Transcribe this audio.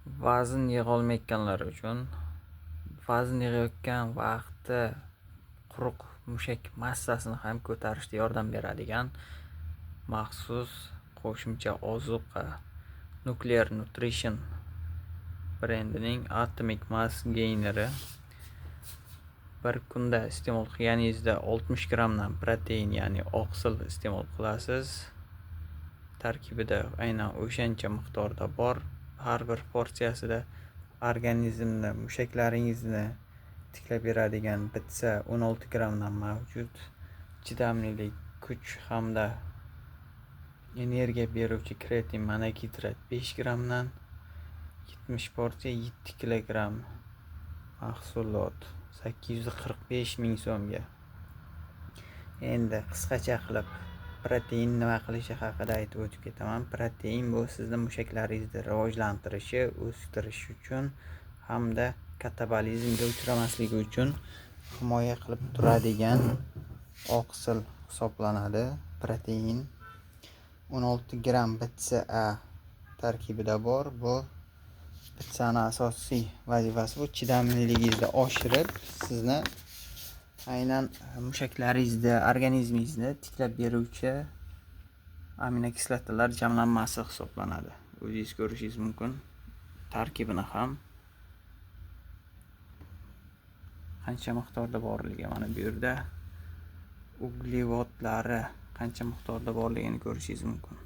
Vazn yig'olmayotganlar uchun, vazn yig'ayotgan vaqtda quruq mushak massasini ham ko'tarishda yordam beradigan maxsus qo'shimcha ozuqa Nuclear Nutrition brendining Atomic Mass Gaineri. Bir kunda iste'mol qilganingizda 60 grammdan protein, ya'ni oqsil iste'mol qilasiz. Tarkibida aynan o'shancha miqdorda bor. Har bir porsiyasida organizmni, mushaklaringizni tiklab beradigan bitsa 16 grammdan mavjud. Chidamlilik, kuch hamda energiya beruvchi kreatin monogidrat 5 grammdan, 70 porsiya 7 kilogramm mahsulot 845 ming so'mga. Endi qisqacha qilib protein nima qilishi haqida aytib o'tib ketaman. Protein bu sizni mushaklaringizni rivojlantirishi, o'stirishi uchun hamda katabolizmga uchramasligi uchun himoya qilib turadigan oqsil hisoblanadi. Protein 16 gramm BCA tarkibida bor. Bu BCAni asosiy vazifasi bu chidamliligingizni oshirib, sizni aynan mushaklaringizni, organizmingizni tiklab beruvchi aminokislotalar jamlanmasi hisoblanadi. O'zingiz ko'rishingiz mumkin tarkibini ham qancha miqdorda borligi, mana bu yerda uglevodlari qancha miqdorda borligini ko'rishingiz mumkin.